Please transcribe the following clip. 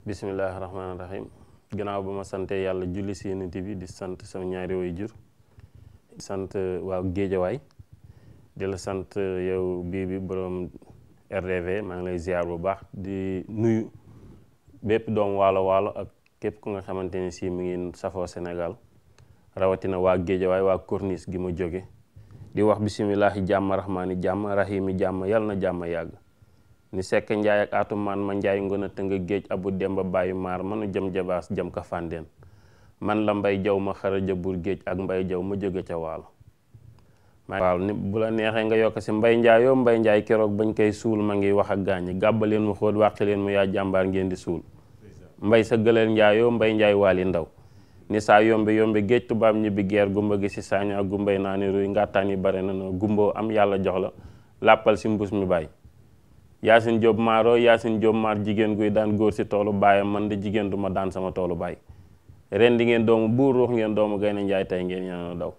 bismillahi rahmaani rahim gannaaw ba ma sante yàlla julli si Yonent bi di sant sama ñaari waajur di sant waa Géejawaay di la sant yow bi borom RDV maa ngi lay ziar bu baax di nuyu bépp doom waalo ak képp ku nga xamante ni si mu ngi safoo Sénégal rawatina waa Géejawaay waa Corniche gi ma jóge di wax bisimilahi jàmm rahmaani jàmm rahimi jàmm yàlla na jàmm yàgg ni sekk njaay ak atumaan ma njaay ngona te nga géej abu demba bàyyi maar manu jëm jabaas jëm ka fàndeen man la mbay jaw ma xaraja bur géej ak mbay jaw ma jóge ca waalo waaw ni bu la neexee nga yokk si mbay njaayoo mbay njaay keroog bañ koy suul ma ngi wax ak gaañi gàbbaleen mu xóot wàqi leen mu yaa jàmbaar ngeen di suul mbay sa gëleel njaayoo mbay njaay waali ndaw ni saa yombe géej tubaab ñibbi geer gumba gi si saaña gumbay naa ni ruy ngàttaan yi bare na no gumboo am yàlla jox la làppal si mbuus mi bàyyi Yaasin Jóob maaroo Yaasin Jóob maar jigéen guy daan góor si toolu baayam man de jigéen du ma daan sama toolu baay ren di ngeen doomu buur ruux ngeen doomu gaynde njaay tey ngeen ñaanoo daw